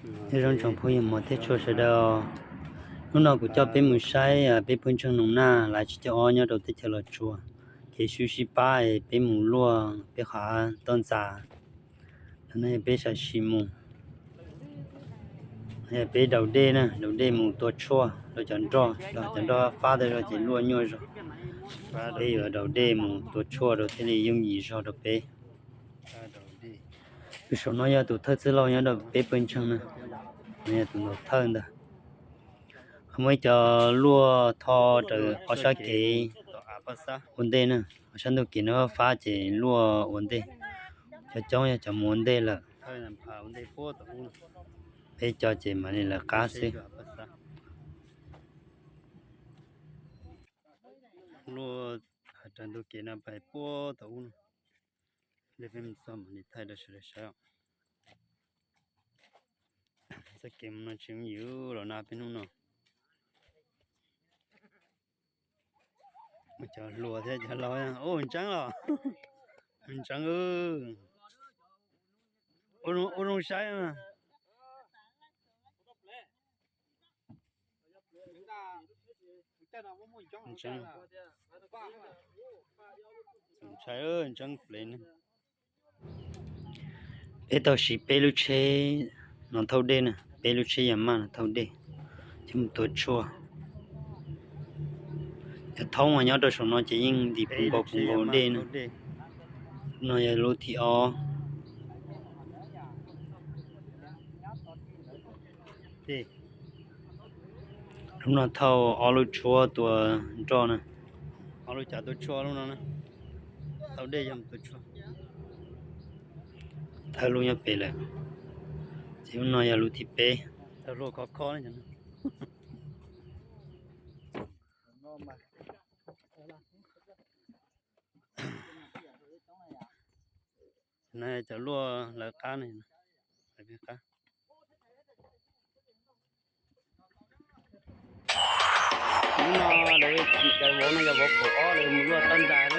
Nyob zoo tsoom phooj ywg Hmoob thiab tshua sawv daws, hnub no kuv coj peb mus saib peb pawg ntseeg Noom Naj lab tsib caug ob nyob rau teb chaws Los Tsuas, kev sib sib pab es peb mus luaj peb qhov toj ntxas. Hnub no yog peb sawv sim mus, yog peb daus dej na, daus dej mus tua tshuaj rau cov nroj, cov nroj fab tau zog ces luaj nyuaj zog. Peb yuav daus dej mus tua tshuaj rau thiaj li yooj yim zog rau peb. Tus saum no yog tus thawj txwj laug nyob rau peb pawg ntseeg na, nws yog tus ntaus thawj ntag. Qhov muaj ib co luaj tho raws ob sab kev ua ntej na, ob sab ntug kev no fab ces luaj ua ntej, cov coob yog cov mus ua ntej lawm. Peb co ces mam li lawv qab xwb. Luaj hais raws ntug kev no pais puag tom ub no. Peb mus txog mam li thaij rau sawv daws saib. Txoj kev mus no tsis yooj yim los na peb hnub no. Cov hluas thiab cov laus, ub ntseeb los, ntseeb, ua zoo saib. Ntseeb, ntseeb plev ne. Peb tau siv peb lub tsheb no thauj dej na, peb lub tsheb Yamaha no thauj dej, coj mus tua tshuaj. Cov thoob uas nyob rau saum no ces yeej ntim puv nkaus puv nkaus dej na. No yog lub thib ob. Lub no thauj ob lub tshuab tua nroj na. Ob lub cav tua tshuaj lub no na. Thauj dej yog tua tshuaj. Thawj lub nyob pem lawm. Ces lub no yog lub thib peb. Thawj lub khov kho. No cov luaj lawv qab ne. Hnub no lawv tsim cov vauv no yog vauv kaum ob, lawv mus luaj toj ntxas,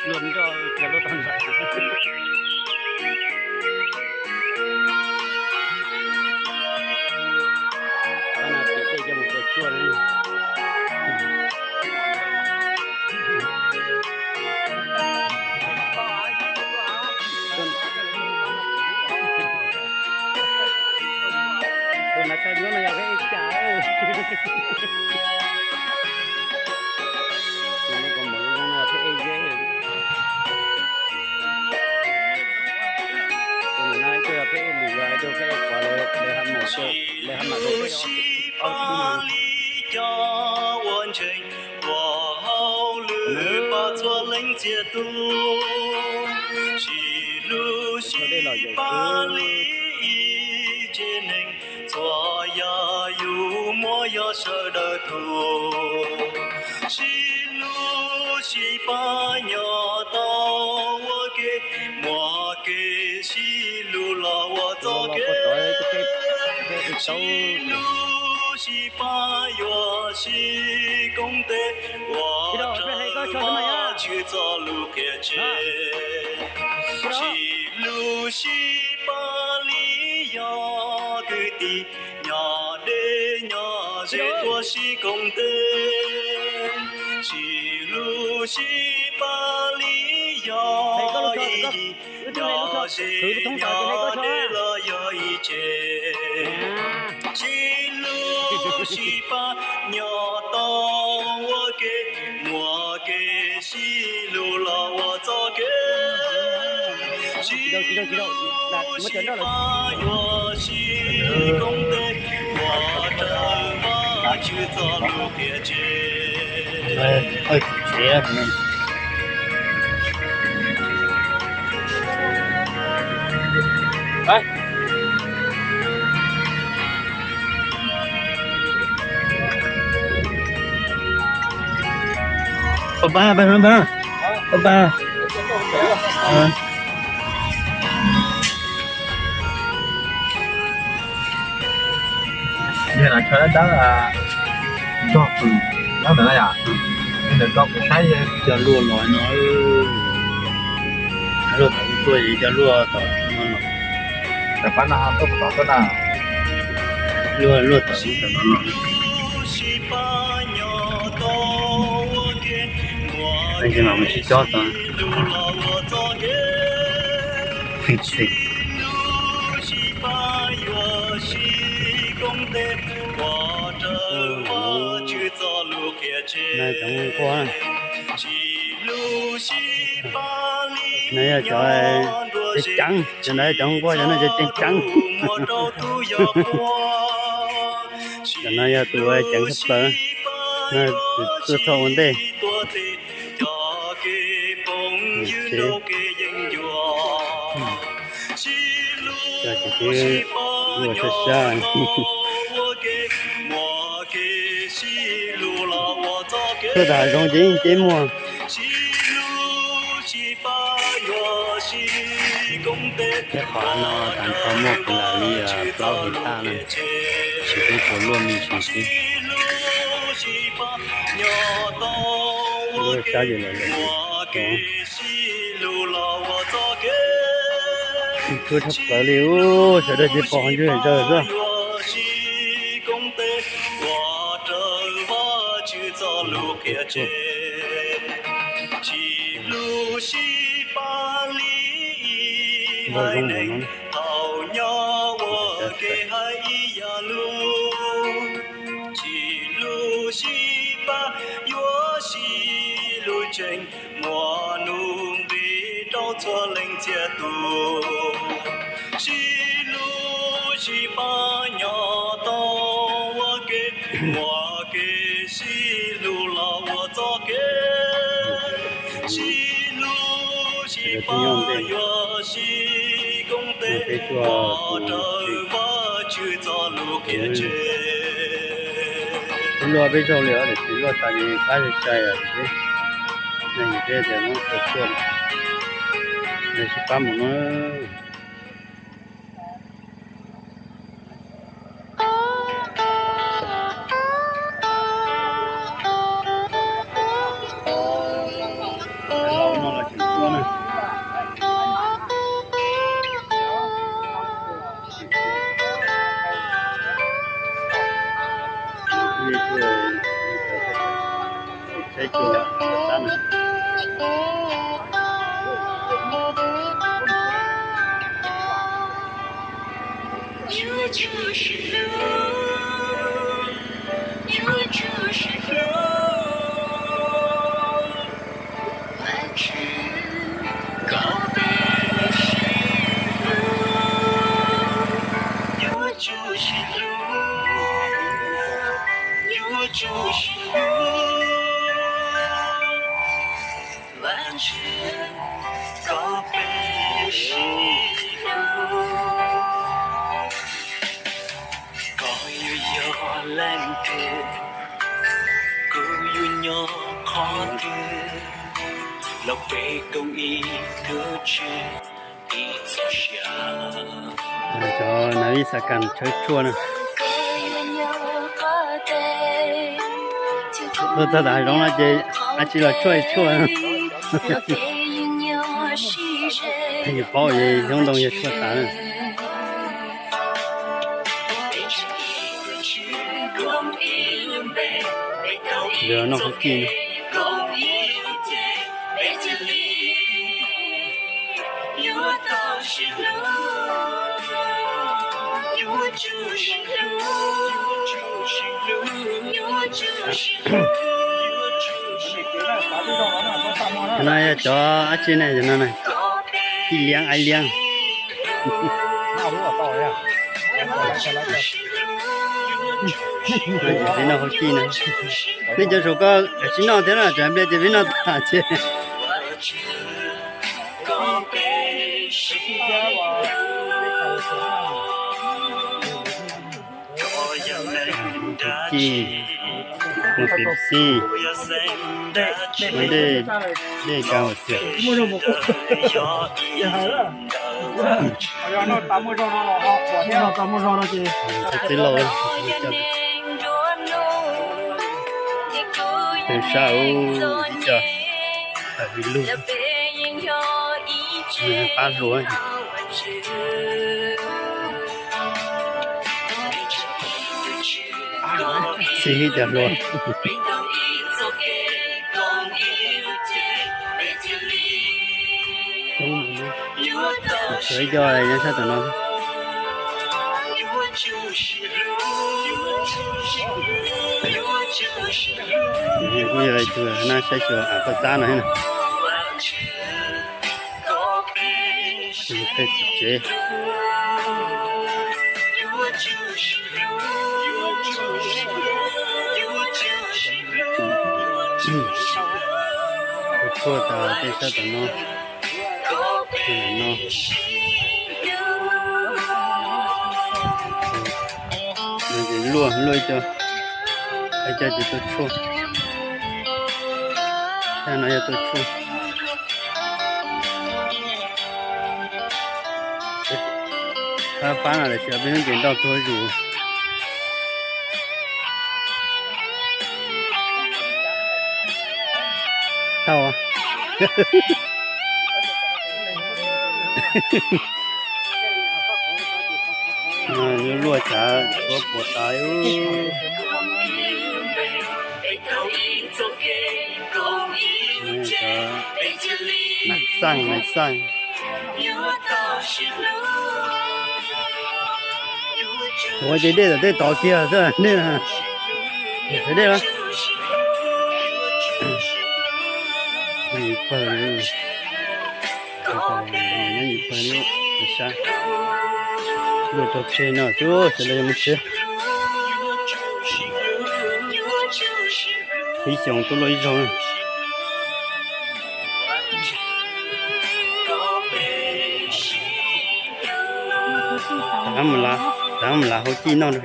luaj nroj cov luaj toj ntxas. Tsim dej coj mus tua tshuaj na. Tus nav tshaj nyuab no yog peb ej cas. Tus no kom mov zoo no yog peb ej zeb. Tus no tuaj yog peb ej lwm, yog ib tug peb ej quav lawv, lawv hab mam, lawv hab mam rau peb ob tug. Ua ntseeg ua hauj lwm pab txhua leej txiag tub, sib hlub sib pab li ib tsev neeg, txhua yam yus muaj yog sawv daws tug. Sib hlub sib pab nyob tau ua ke, muaj kev sib hlub los ua txoj kev. Sib hlub sib pab yuav sib koom tes, ua raws Vajtswv txoj lus qhia tseg. Sib hlub sib pab li yog kwv tij, nyob deb nyob ze tuaj sib koom tes. Sib hlub sib pab li yog ib yim, nyob ze nyob deb los yog ib tsev. Sib hlub sib pab nyob tau ua ke, muaj kev sib hlub los ua txoj kev. Sib hlub sib pab yuav sib koom tes, ua raws Vajtswv txoj lus qhia tseg. Pab pab pab pab pab. Yog no tsho dawb dawb, nrog pw nyob ntawd na yom. Yog ntawm ko kuv saib cov luaj los no, luaj tom ub tuaj, cov luaj tom no los. Tam pab no tuaj puas tod tuaj na? Luaj luaj tod. Tab sis mas mus sib cob tod. No cov nquag, no yog cov ceev ceev, cov no yog cov nquag ceev ceev. Cov no yog tus ceev tshaj plaws, no tus tuaj txog ua ntej. Cov ces twb luaj sab sab. Tuaj tas hav zoov ces yeej ceb muag. Tej qhov no tag nrho muaj kwv lam li plaub his taj na, tsis pub puas luaj me ntsis xwb. Luaj sab ces lawv tsuag tshaj plaws li, sawv daws ces pom ntswg zawg xwb. Nquag zoo npaum no. Tsis hlub sib pab yuav sib hlub tseeb, muaj nuj nqis rau txhua leej txhia tus. Sib hlub sib pab nyob tau ua ke, muaj kev sib hlub los ua txoj kev. Sib hlub sib pab yuav sib koob tes, ua raws Vajtswv txoj lus qhia tseg. Luaj peb zaug li os, tiam sis luaj tas ces pab sai sai os. Neeg peb tias muab tua tuaj, sib pab mus no. Koj yuav yog leej twg, kuv yuav nyob qhov twg, los peb koom ib tug tswv ib txoj sia. Cov nav vij xav kas tshawb tshuaj na. Tuaj txog tom hav zoov no ces dab tsi los tshuaj tshuaj. Yus paub xyoob ntoo yog tshuaj tas na. Noj hauv kij. No yog cov dab tsi ne, cov no na? Kij liab, aiv liab. Txiv noj hauv kij na. Nej cov saum koj tsis noj thiab na, tsam pliag ces peb noj tas ces. Kij, muaj Pepsi, muaj dej, dej kas hauv xwb. Txiv laus, pem sab ub, ib co, pab hluas. Ib cov hluas. Tshuav ib co nyob sab tom no. Kuj yog ib tug naj saib xyuas av paj xab no thiab na. Tus thawj txiv tsev. Tus tshuaj tas tej sab tom no. Tej no. Luaj, luaj ib co, ib co ces tuaj tshuaj. Tej no yog tuaj tshuaj. Fab fab no lawm, peb hnub ces nroj tuag zuj zus. Tau. Luaj tsav tshuab puas tas. Maiv Xaj, Maiv Xaj. Ua ces dej tom tej tod kiag xwb, dej, dej los. Nyob yim pawg li, nyob yim pawg li, sab. Luaj tog tseg no xwb, sawv daws yuav mus tsev. Ib xyoos tuaj luaj ib zaug. Tav mus lav hauv cij noj.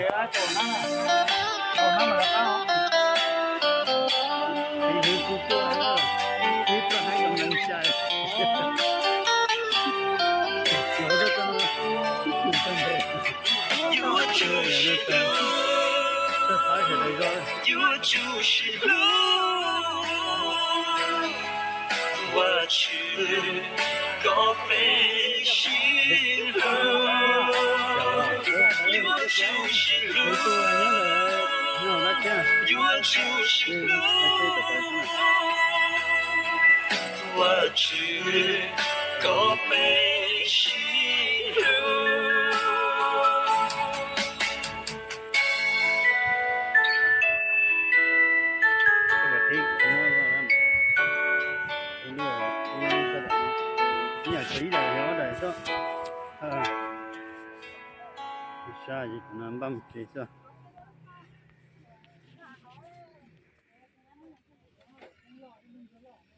Yuav tsum siv hlub, Vajtswv, kom peb sib hlub. Yuav tsum siv hlub, yuav tsum siv hlub, Vajtswv, kom peb sib hlub. Sab ces kuv npaj mus tsev xwb.